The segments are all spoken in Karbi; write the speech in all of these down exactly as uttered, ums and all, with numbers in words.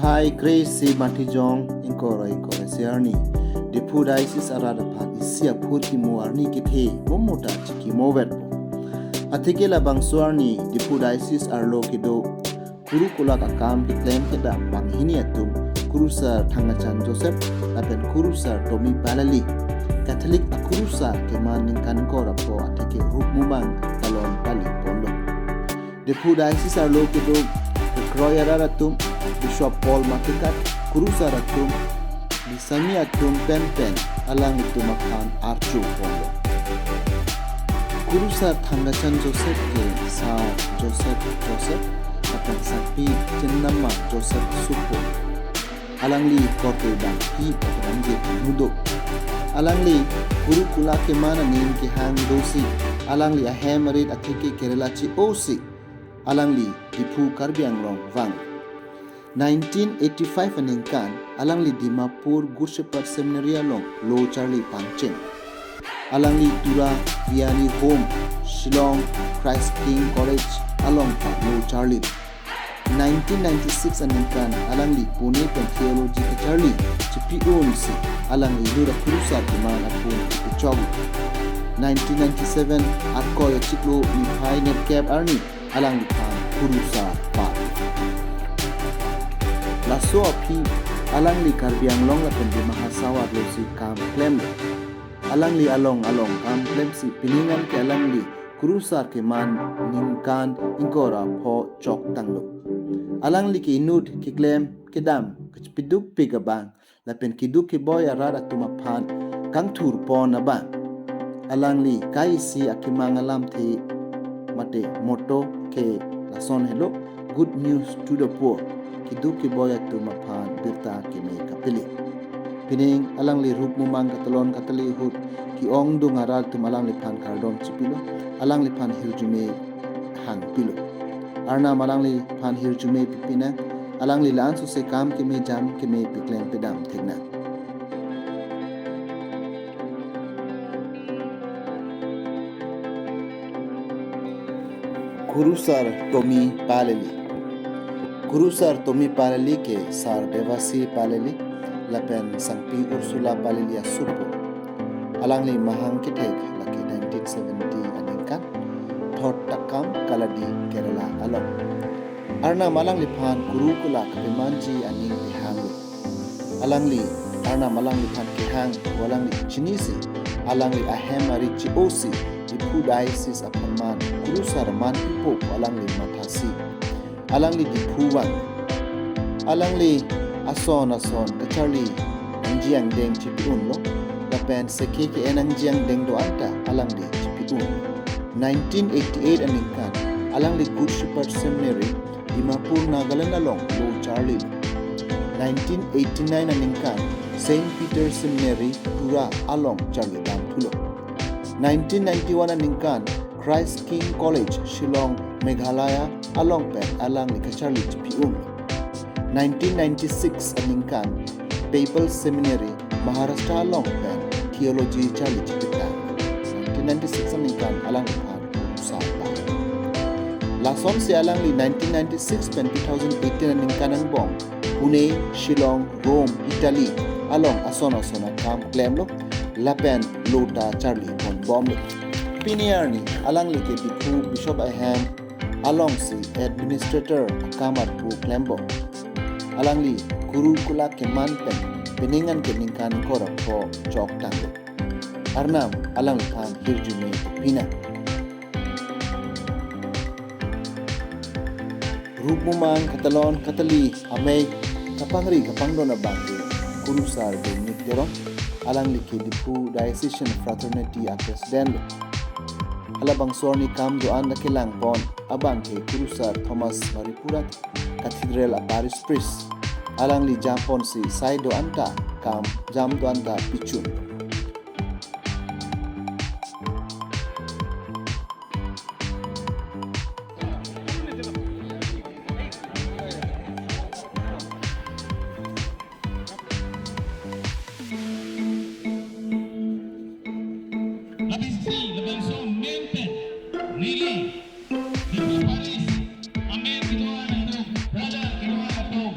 Hai Grace si Matijong ingkoi ra ingkoi ra isi arni Diphu Diocese arat aphan isi aphurkimo arni kethe momo ta chikimo verpo. Atheke labangso arni Diphu Diocese arlo kedo kuru kulak akam keklem kedam banghini atum Kurusar Thangkachan Joseph lapen Kurusar Tommy Palali, Catholic akurusar keman ningkan ingkoi ra pho atheke Rukmumang Talon pali ponlo. Diphu Diocese arlo kedo kekroi arat atum Bishop Paul Matikat, kurusar atum, bisami atum pen pen alanglitum aphan archo ponlo. Kurusar Thangkachan Joseph ke Sar Joseph Joseph lapen Sangpi Chinnamma Joseph asupo. Alangli korte bangpi patrangje nudo. Alangli kuru kulak keman aning kehang dosi, alangli ahem arit atheke Kerala che-osi, alangli Diphu Karbi Anglong vang. Nineteen eighty-five aningkan alangli Dimapur Good Shepherd Seminary along lo charli pangcheng. Alangli Tura Vianney Home, Shillong Christ King College along ta lo charli. Nineteen ninety-six aningkan alangli Pune pen theology kacharli chipi-unsi alangli lura kurusar keman apun chipechok. Nineteen ninety-seven Arkoi achiklo niphai nerkep arni alangliphan kurusar pa. Laso aphi alangli Karbi Anglong lapen Dima Hasao arlosi kam klem. Alangli along along kam klemsi pining an ke alangli kurusar keman ningkan ingkoi ra pho choktanglo. Alangli ke inut keklem kedam kachipidukpik abang lapen keduk keboi arat atum aphan kangthur pon abang. Alangli kaisi akemang alamthe mate motto ke lason helo, "Good news to the poor." Keduk keboi atum aphan birta keme kapili. Pining alangli Rukmumang Katalon Katali ahut ke-ongdung arat atum alangliphan kardom chipilo, alangliphan hirjume hangpilo. Arnam alangliphan hirjume pipinang, alangli la-an sose kam keme jam keme peklem pedam theknang. Kurusar Tommy Palali. Kurusar Tommy Palali ke Sar Devasi Palali lapen Sangpi Ursula Palali asupo. Alangli mahang kethek lake nineteen seventy aningkan, thot Takam, Kaladi, Kerala along. Arnam alangliphan kuru kulak kemanji aning kehang. Alangli Arnam alangliphan kehang, alangli chinisi, alangli ahem arit che-osi, Diphu Diocese aphan man kurusar man pipo pu alangli mathasi. Alangli Diphu vang. Alangli ason ason kacharli angji angdeng chipi-unlo, lapen seke ke-en angji angdeng do-an ta alangli chipi-un. Nineteen eighty-eight aningkan alangli Good Shepherd Seminary, Dimapur, Nagaland along lo charli. Nineteen eighty-nine aningkan Saint Peter Seminary, Tura along charli dam pulo. Nineteen ninety-one aningkan Christ King College, Shillong, Meghalaya along pen alangli kacharli chipi-un. Nineteen ninety-six aningkan Papal Seminary, Maharashtra along pen theology charli chipitang. Nineteen ninety-six aningkan alangliphan kurusar pa. Lasonsi alangli nineteen ninety-six pen two thousand eighteen aningkan angbong Pune, Shillong, Rome, Italy along ason ason akam klemlo lapen lo ta charli ponbomlo. Pini arni alangli ke Diphu Bishop ahem alongsi administrator akam arpu klembom. Alangli kuru kulak keman pen pining an ke ningkan ingkoi ra pho choktanglo. Arnam alangliphan hirjume pinang. Rukmumang Katalon Katali amei kapangri kapangdon abang ke Kurusar Dominic Teron, alangli ke Diphu Diocesan Fraternity a President lo. Halabangso arni kam do-an ta kelang pon abang ke Kurusar Thomas Maripura, Cathedral a Parish Priest. Alangli jam ponsi sai do-an ta kam, jam do-an ta pichun. Labangso amen pen neli Diphu Parish amen kedo-an atum, brother kedo-an atum,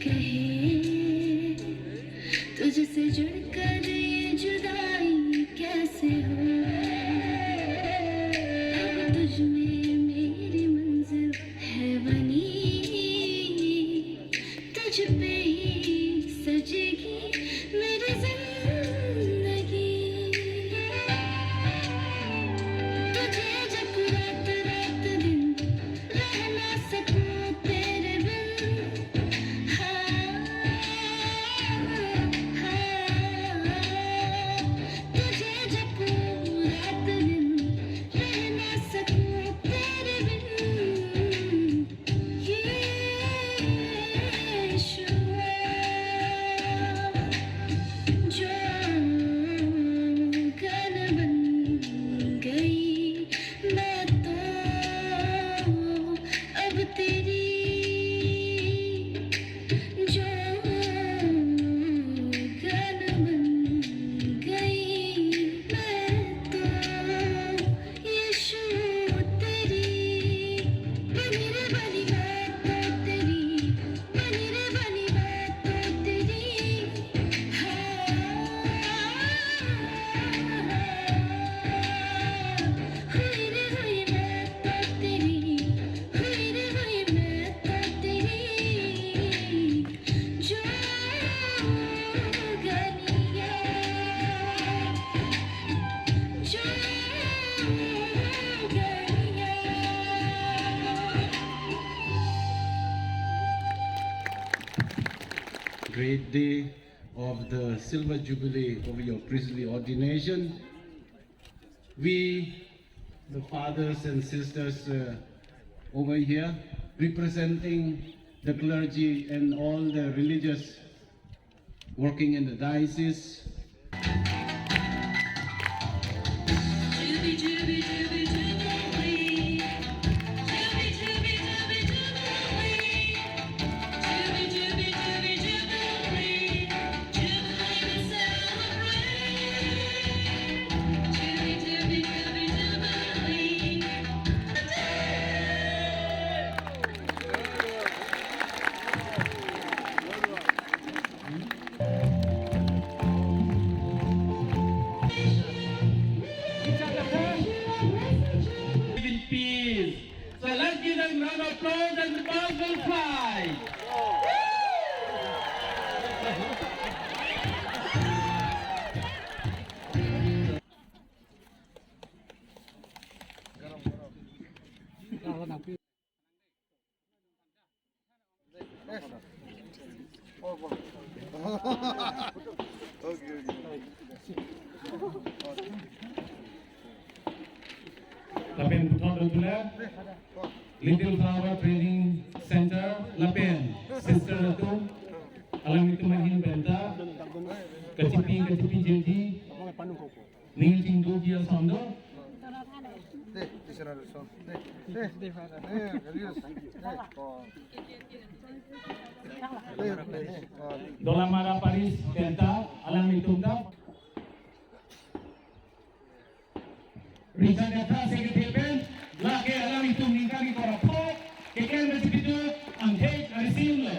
कहे, तुझसे जुड़कर ये जुदाई कैसे हो? अब तुझ में मेरी मंजिल है बनी, तुझ पे ही सजेगी मेरी जिंदगी। तुझे जब रात रात दिन रह ना सकूं तेरे बिन, हाँ, हाँ, तुझे जब रात दिन रह ना सकूं तेरे बिन, यीशु, जो गन बन गई मैं तो अब तेरी, जो गन बन गई मैं तो। यीशु तेरी, बनी रे बनी मैं तो तेरी, बनी रे बनी मैं तो तेरी। हाँ, हुई रे हुई मैं तो तेरी, हुई रे हुई मैं तो तेरी। जो गनिया, जो गनिया। Great day of the Silver Jubilee of your priestly ordination. We, the fathers and sisters, uh, over here, representing the clergy and all the religious working in the diocese. Live in peace. So let's give them round of applause and the birds will fly. Lapen puthot dotula Little Flower Training Center lapen sister atum, alanglitum ahin penta kachipi kachipi jedi ning chingduji ason do. Deh, tisra ruso. Deh, deh, deh, Galius. Deh, oh. Deh, deh, deh, oh. Dolamara Parish penta alanglitum ta. Richard Gatha Secretary pen, lake alanglitum ningkan ingkoi ra pho keklem kachipi do, anghek arisim lo.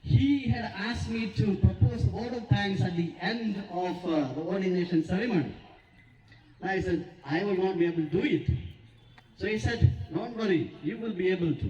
He had asked me to propose a vote of thanks at the end of, uh, the ordination ceremony. I said, "I will not be able to do it." So he said, "Don't worry, you will be able to."